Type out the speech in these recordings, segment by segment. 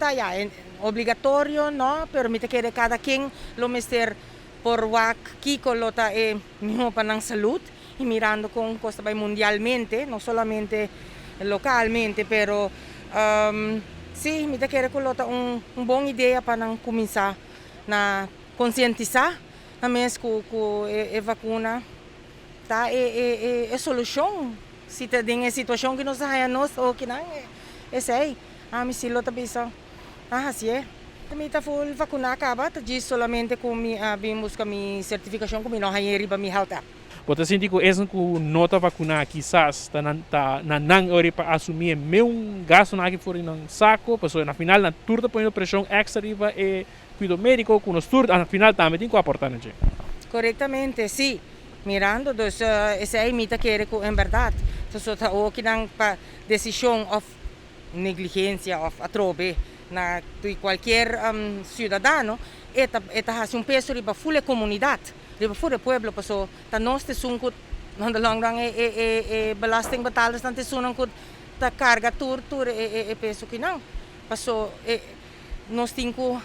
sa ya, obligatorio no, pero mi ta kere kada ken lo mester por wak kiko lo ta e mihó pa nan salud y mirando con cos ta bay mundialmente, no solamente localmente, pero si mi ta kere cu lo ta un bon idea pa nan cuminsa na concientisa nan mes cu cu e vacuna ta e solucion si ta den e situacion cu nos ta haya nos okinan esey ami si lo ta bisa a hacié. Mi ta full vacuna caba, ta djis solamente cu mi a bin busca mi certificacion cu mi no hañ'é riba mi health app. Bo ta sinti cu esnan cu no ta vacuna kisas ta nan ta na nan ora pa asumi e meun gastonan aki for di nan saco, pasobra na final nan tur ta poniendo presion extra riba e cuido medico cu nos tur na final tambe tin cu aporta na dje. Corectamente, si. Mirando dus esey mi ta kere cu en berdad so ta okinan pa decision of negligencia of atrobe na di cualkier ciudadano e ta e ta haci un peso riba ful e comunidad, riba ful e pueblo paso ta nos ta esun cu on the long run e e e belastingbetalersnan ta esunnan cu ta carga tur tur e e peso kinan paso e nos tin cu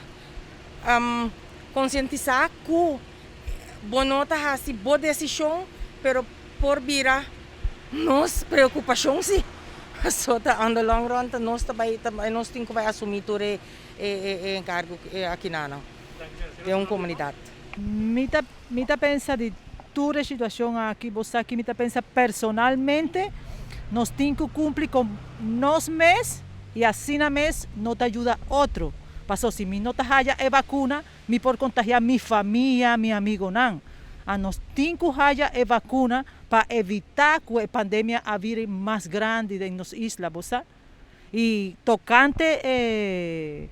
concientisa cu bo no ta haci bo decision pero por bira nos preocupacion si, paso ta on the long run ta nos ta bay nos tin cu bay asumi tur e e encargo akinanan den un comunidad. Mi ta mi ta pensa di tur e situacion aki, bo sa ki mi ta pensa personalmente, nos tin cu cumpli con nos mes y asina mes no ta yuda otro, paso si mi no ta haya e vacuna Mi por contagia mi famia, mi amigonan. A nos tin cu haya e vacuna pa evita cu e pandemia a bira mas grandi den nos isla, bo sa. Y tocante e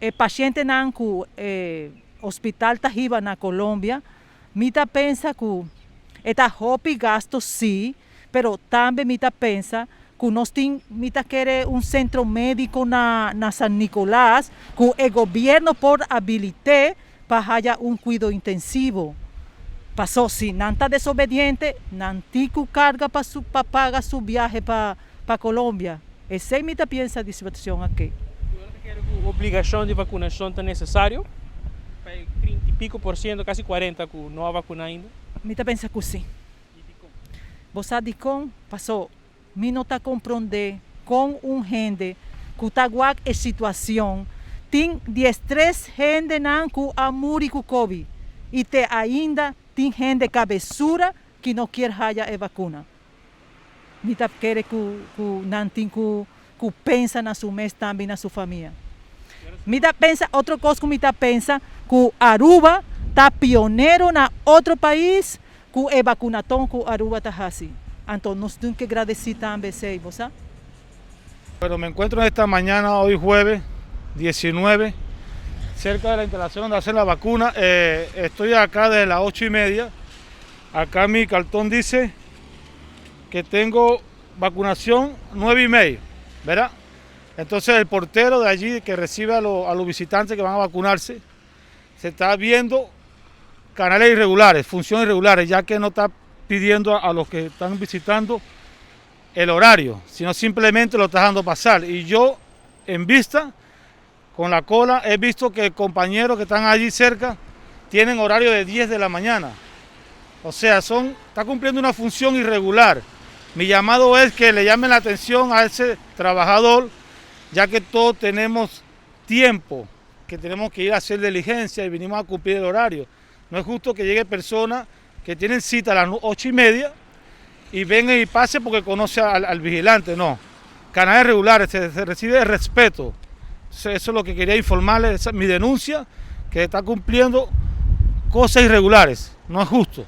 e pacientenan cu e hospital ta hiba na Colombia, mi ta pensa cu e ta hopi gasto si, Pero tambe mi ta pensa cu nos tin, mi ta kere un centro medico na na San Nicolas cu e gobierno por habilite pa haya un cuido intensivo. Paso si nan ta desobediente, nan tin cu carga pa su pa paga su biahe pa pa Colombia. Esey mi ta piensa di situacion aki. Bo ta kere cu obligacion di vacunacion ta necesario pa e 30 y pico por ciento, casi 40 cu no a vacuna ainda? Mi ta pensa cu si. Bo sa dikon? Pasó mi no ta komprondé kon un hende ku ta wak e situashon tin diestres hendenan ku a muri ku kobi i te ainda tin hende kabesura ki no kier haya e vakuna. Mi ta kere ku ku nan tin ku ku pensa na su mes tambe i na su famia. Mi ta pensa otro kos ku mi ta pensa ku Aruba ta pionero na otro pais ku e bakunaton ku Aruba ta hasi. Anto nos tin ke gradesí tambe esei, bo sa. Bueno, me encuentro esta mañana, hoy jueves 19, cerca de la instalación donde hacen la vacuna. Eh, estoy acá desde las 8:30. Acá mi cartón dice que tengo vacunación 9:30, ¿verdad? Entonces el portero de allí que recibe a, a los visitantes que van a vacunarse, se está viendo canales irregulares, funciones irregulares, ya que no está pidiendo a, los que están visitando el horario, sino simplemente lo está dejando pasar. Y yo, en vista, con la cola, he visto que compañeros que están allí cerca tienen horario de 10 de la mañana. O sea, son, está cumpliendo una función irregular. Mi llamado es que le llamen la atención a ese trabajador, ya que todos tenemos tiempo, que tenemos que ir a hacer diligencia y vinimos a cumplir el horario. No es justo que llegue personas que tienen cita a las 8:30 y vengan y pase porque conoce al vigilante, no. Canales regulares, se recibe respeto. Eso es lo que quería informarles, esa es mi denuncia, que está cumpliendo cosas irregulares, no es justo.